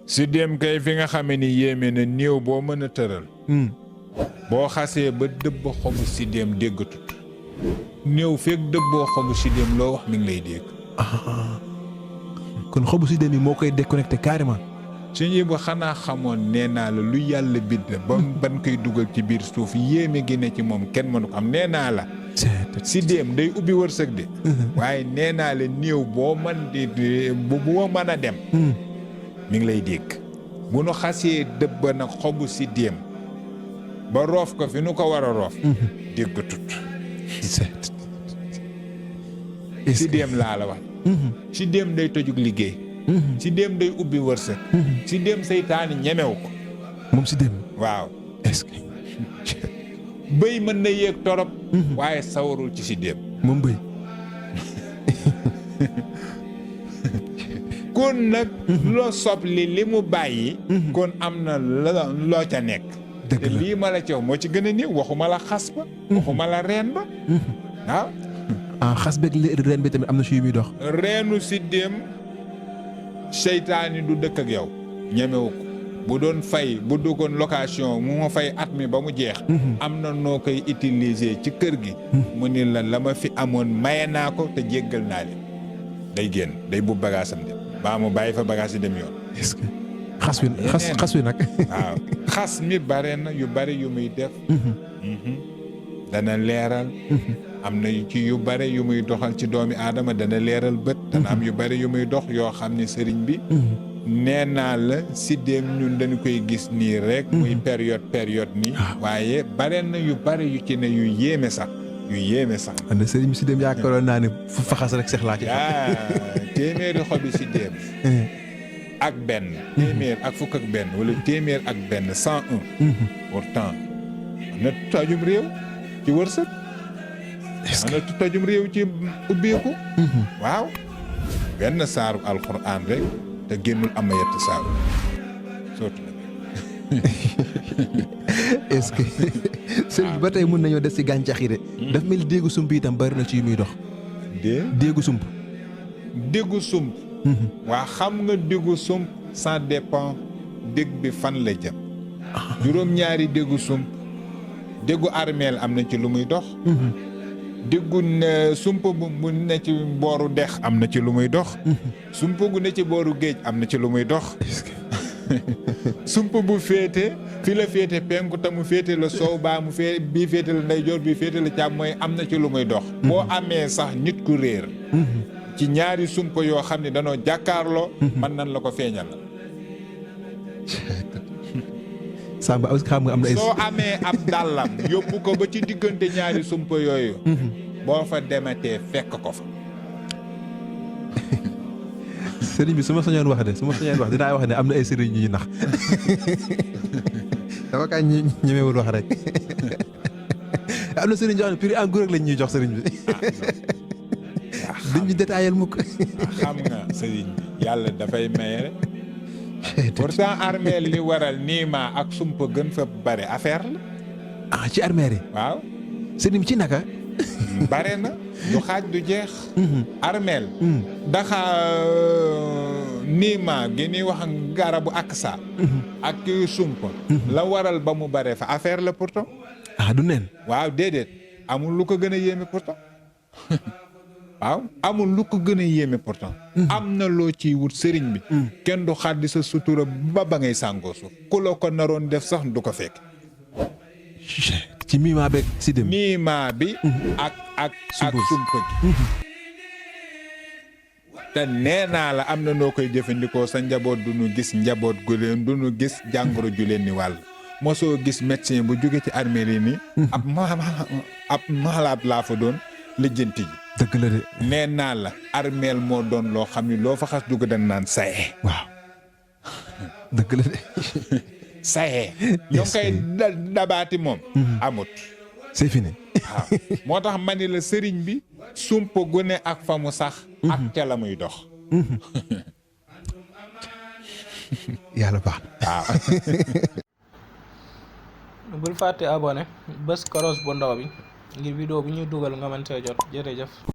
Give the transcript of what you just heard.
siddéem kay fi nga xamee ni yéeme na néew boo mën a tëral boo xasee ba dëbb xobu siddéem déggatut néew fekk dëbboo xobu siddéem loo wax mi ngi lay dégg. kon xobu siddéem yi moo koy déconnecté carrément. suñ yi ba xanaa xamoon nee naa la lu yàlla bind ba ban koy dugal ci biir suuf yéeme gi ne ci moom kenn mënu ko am nee naa la. siddéem day ubbi wërsëg de. waaye nee naa la néew boo mën di bu mën a dem. mi ngi lay dégg bu nu xasee dëbba nag xobu siddéem ba roof ko fi nu ko war a roof. déggatut. siddéem laa la wax. siddéem day tojug liggéey. siddéem day ubbi wërsëg. siddéem seytaani ñemew ko. moom siddéem. waaw. est-ce que. bëy mën na yéeg torop. waaye sawarul ci siddéem. moom bëy. kon nag. loo sopli li mu bàyyi. kon am na loo ca nekk. dëgg te la lii ma la ci wax moo ci gën a néew waxuma la xas ba. waxuma la reen ba. waaw. xas beeg reen bi tamit am na si yu muy dox. reenu siddéem seytaani du dëkk ak yow. ñemewu ko bu doon fay bu duggoon location mu ma fay at mi ba mu jeex. am na noo koy utiliser ci kër gi. mu ni la ma fi amoon maye naa ko te jéggal naa leen. day génn day bu bagaasam dem baa mu bàyyi fa bagaas yi dem yoon. est-ce que xas wi nag. waaw xas mi bare na yu bari yu muy def. dana leeral. am na ci yu bare yu muy doxal ci doomi aadama dana leeral bët. dana am yu bare yu muy dox yoo xam ne sëriñ bi. nee naa la siddéem ñun dañu koy gis nii rek. muy période nii. waaye bare na yu bare yu ci ne yu yéeme sax. am na sëriñ bi siddéem yaakaaroon naa ne fu faxas rek seex laa ci. téeméeri xobi siddéem. ak benn. téeméer ak fukk ak benn wala téeméer ak benn 101. pourtant am na tojum réew ci wërsëg. am na tojum réew ci ubbeeku. waaw benn saaru alxuraan rek te génnul am yett saaru surtout. est-ce que sëriñ bi ba tey mën nañoo des ci gàncax yi de. daf mel ni déggu sump itam bari na ci yu muy dox. déggu sump. déggu sump. waa xam nga déggu sump ça dépend dégg bi fan la jëm. juróom-ñaari déggu sump déggu armeel am na ci lu muy dox. déggu sump bu ne ci booru dex am na ci lu muy dox. sump gu ne ci booru géej am na ci lu muy dox. sump bu féete fi la féete penku te mu féete la soow baa mu féete bii féete la ndeyjoor bii féete la càmm mooy am na ci lu muy dox. boo amee sax nit ku réer. ci ñaari sump yoo xam ne danoo jàkkaarloo. mën nan la ko feeñal. Samba xam nga am na ay. soo amee ab dàllam yóbbu ko ba ci diggante ñaari sump yooyu. boo fa dematee fekk ko fa. sëriñ bi su ma sañoon wax dinaa wax ne am na ay sëriñ ñuy nax. dama kaa ñemewul wax rek. am na sëriñ yoo xam ne prix en gros lañ ñuy jox sëriñ bi. duñ ñu détaillé mukk. xam nga sëriñ bi yàlla dafay maye rek. pourtant armeel li waral niima ak sumpa gën fa bare affaire la. ci armeel yi. waaw. sëriñ bi ci naka. bare na du xaaj du jeex. armeel. daxa niima gi ni wax garabu aksa. ak sumpa. la waral ba mu bare fa affaire la pourtant. du nen. waaw déedéet amul lu ko gën a yéeme pourtant. waaw amul lu ko gën a yéeme pourtant. am na loo ciy wut sëriñ bi. kenn du xaddi sa sutura ba ngay sàngoo suuf ku la ko naroon def sax du ko fekk. ci miima beeg si dem. miima bi. ak sumpa gi. te nee naa la am na noo koy jëfandikoo sa njaboot du nu gis njaboot gu leen du nu gis jàngoro ju leen ni wàll. mosoo gis médecin bu jóge ci armée yi nii. ab malade laa fa doon lijjanti ji. dëgg la de. nee naa la armeel moo doon loo xam ni loo fa xas dugg dañ naan saye. waaw dëgg la de. saye. ñoo ngi koy dabaati moom. amut. c'est fini. waaw moo tax ma ni la sëriñ bi. sumpa gune ak fa mu sax. ak ca la muy dox. yàlla baax na. waaw. bul fàtte abonné bës koros bu ndaw bi ngir vidéo bu ñuy dugal nga mën see jot jërëjëf.